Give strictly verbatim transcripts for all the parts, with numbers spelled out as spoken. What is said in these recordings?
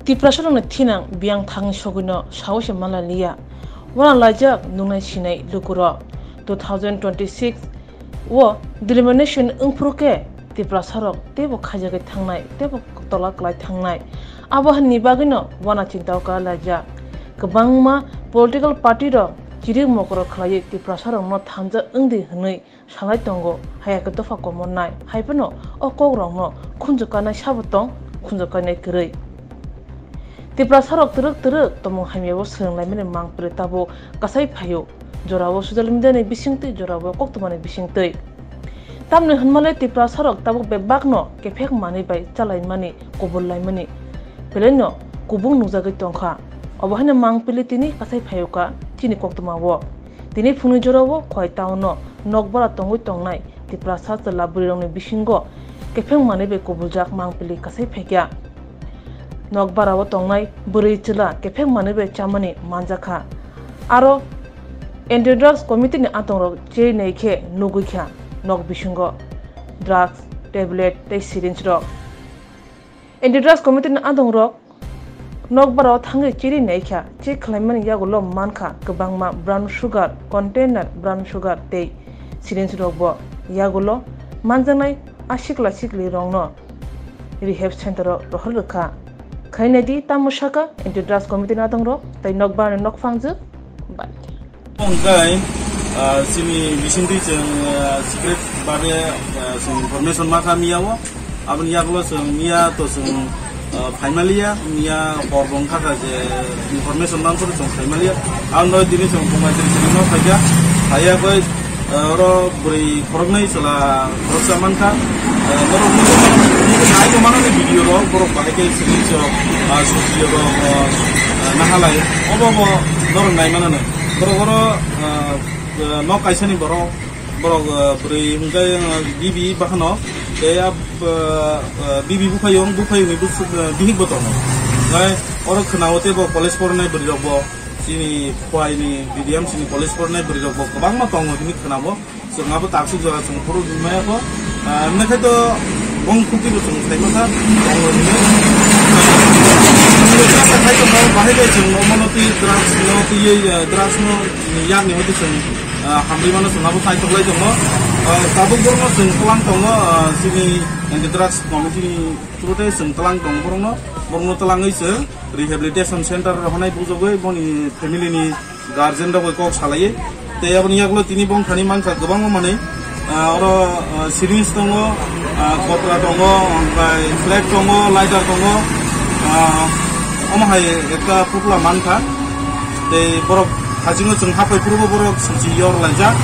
Tiprasarokni thinang biyang thangni sogwino saui se manlai liya. Wana laijak nungnai sinai lukurok. Two thousand twenty-six o delimination wngphuru khe Tiprasarok teibo khaijagwi thangnai, teibo tola klai thangnai. Abo hani bagwino wana chinta o kwlai laijak. Kwbangma political party rok chirik mokoro khlaiwi Tiprasarokno thansa wngdi hwnwi salai tongo, haya khe dopha komornai, hai phano o kokrokno khunju kanai sabo tong, khunju kanai kwrwi. Tiprasarok twrwk twrwk tongmung hamyao swrwnglaimani mangpili tabuk kasai phaio, jorao social media ni bisingtwi, jorao koktwmani bisingtwi. Tamni hwnmale Tiprasarok tabuk bebakno kephek manwi bai chalaimani, kubul laimani belaino kubung nukjagwi tongkha. Obo haino mangpili tini kasai phaio kha chini koktwmao. Tini phunui jorao Khowai town-o nokbara tongwi tongnai Tiprasa chwla bwrwirokni bisingo kepheng manwi bai kubuljak mangpili kasai phaikha. Nokbarao tongnai bwrwi chwla kepheng manwi bai chamani manjakha. Aro Anti-Drugs Committee-ni atongrok cheri nai khe nugwi kha nok bisingo drugs, tablet tei syringe rok. Anti-Drugs Committee-ni atongrok nokbarao thangwi chiri naikha, check khlaimani yagulo mankha kwbangma brown sugar, container brown sugar tei syringe rokbo yagulo manjaknai a sikla sikli rokno rehab center-o rohor rwkha. Khainai di tamo saka Anti-Drugs Committee-ni atongrok tei nokbarni nokphangjwk bai. Hwnkhe, ah, chini bisingtwi chwng, ah, secret babe, ah, chwng information ma kha miya o. Aboni yagulo chwng miya to chwng, ah, phaimaliya, miya hor bo wngkha kha je information ma phuru chwng phaimaliya. Aboni bagwi tini chwng Khowai tini chwng no phaikha. Phaiya khe, ah, oro bwrwi khoroknwi chwla khoroksa mankha. Ah, norok nugwi mano, nugwi nai tongmano ni video rok, borok bahai khe chwngwi chwng, ah, susi rok, ah, nahalai. Obo bo norok nai mano ni. Borok oro, ah, ah, nok kaisani borok, borok, ah, bwrwi hwnkhe, ah, bibi bakhano, tei ah, ah, bibi buphayung, buphayungni bus-, ah, bihik bo tongo. Hwnkhe oro khwnao teibo college porinai bwrwirokbo, chini Khowai ni B D M C ni college porinai bwrwirokbo kwbangma tongo hinwi khwnao. Chwng abo taksuk jora chwng phuru maya kho. Ah, wngkha khe to bong khuti bo chwng sai masa. Bong rw hino. Chwng sa khai tongkha, bahai bai chwng omo no twi drugs no twi, eh, drugs no yakni hwnkhe chwng, ah, hamri mano chwng abo khai toklai tongo. Ah, tabuk borok no chwng twlang tongo, ah, chini anti drugs committee ni through tei chwng twlang tongo borok no. Borok no twlangwi chwng rehabilitation center rok honai bujogwi boni family ni guardian rok bai kok salai. Tei aboni yagulo tini bongthani mankha kwbangma manwi. Ah, oro, ah, syringe tongo, ah, kotra tongo, omohai flag tongo, lighter tongo. Ah, omo hai ekta putla mankha. Tei borok hachingo chwng hapai phuru bo borok suchi yor laijak.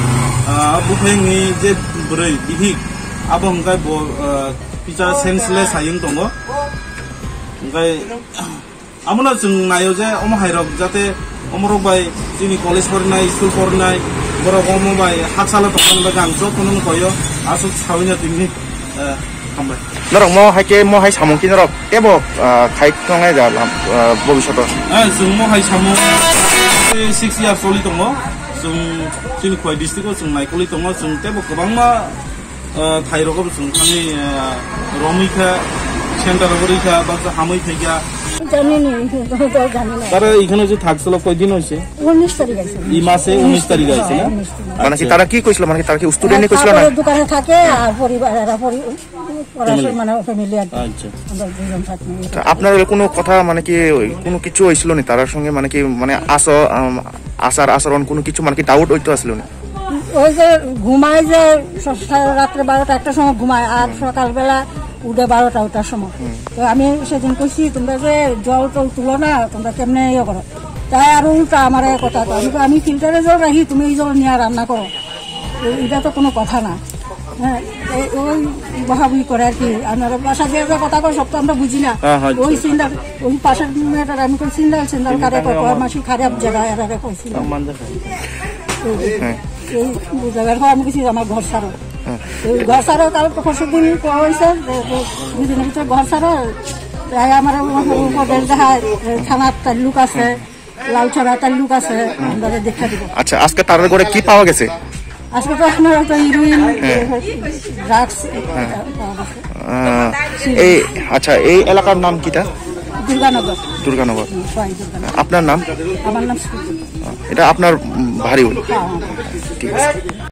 Ah, buphayungni je bwrwi bihik abo hwnkhe bo, ah, kisa senseless hai wng tongo. Hwnkhe Abono chwng naio je omo hairok jate omorok bai chini college porinai, school porinai, borok omo bai hakchalo tongmani bagwi ang jotono no koyo, aswk saui no tini, eh, hambai. Norok mo hai khe, mo hai samung khe norok tebo, ah, khai tongnai da lam, ah, bobishoto? Eh, chwng mo hai samung six years choli tongo. Chwng chini Khowai district o chwng naikolwi tongo, chwng tebo kwbangma Ah, thai rogo bo chwng thangwi, ah, romwi kha, center rogo rwi kha, baksa hamwi phaikha. জানি না, জানি না। তারা এখানে যে থাকছিল কয়দিন হয়েছে? উনিশ তারিখ আছে। এই মাসে উনিশ তারিখ আছে না? হ্যাঁ, উনিশ তারিখ। মানে কি আচ্ছা। তারা কি কইছিল? মানে কি তারা কি student এ কইছিল না? কাপড়ের দোকানে থাকে আর পরিবার, এরা পরি-, পড়াশোনা family। মানে family আর কি। আচ্ছা। আমরা দুজন থাকি। আচ্ছা, আপনার কোনো কথা মানে কি ওই কোনো কিছু হয়েছিল না তার সঙ্গে? মানে কি মানে আসো, আম, আচার আচরণ কোনো কিছু মানে কি doubt হইতো আসলো না? ওই যে ঘুমায় যে স-, সা-, রাত্রে বারোটা একটার সময় ঘুমায়, আর সকালবেলা উঠে বারোটা ওটার সময়। তো আমি সেদিন কইছি, "তোমরা যে জল টল তুলো না, তোমরা কেমনে ইয়ে করো?" তাই আরো উল্টা আমার এক কথা, তো আমি কই, "আমি ফিল্টারে জল রাখি, তুমি এই জল নিয়ে রান্না করো।" এ-, এটা তো কোনো কথা না। হ্যাঁ, এ-, ওই বহাবহি করে আর কি। আমরা বাসা দিয়ে যে কথা কয়, সব তো আমরা বুঝি না। হ্যাঁ, হ্যাঁ, ওই আচ্ছা। সিলিন্ডার, ওই পাশের মেয়েটার আমি কই, "সিলিন্ডার, সিলিন্ডার কারে কয়?" কয়, "মাসি খারাপ জায়গা, এরা কইছিল।" হ্যাঁ। এই, এই বুঝা গেল, আমি কিছু আমার ঘর ছাড়ো। হ্যাঁ। এই ঘর ছাড়ো, তাহলে তো পরশু দিন কোয়া হয়েছে যে, যে দুদিনের ভিতরে ঘর ছাড়ো, তাই আমার উপদেশ দেখায়, থানার তাল্লুক আছে, লালছড়া তাল্লুক আছে, আমরা দেখা দিব। আচ্ছা, আজকে তার ঘরে কি পাওয়া গেছে? আজকে তো আপনার তো হিরোইন, হ্যাঁ। ড্রাগস, হ্যাঁ। পাওয়া গেছে। আহ, এই, আচ্ছা, এই এলাকার নাম কিটা? দুর্গানগর। দুর্গানগর। হুম, হয়, দুর্গানগর। আপনার নাম? আমার নাম স্মৃতি। এটা আপনার, উম, ভারী বোন? হ্যাঁ, হ্যাঁ। ঠিক আছে।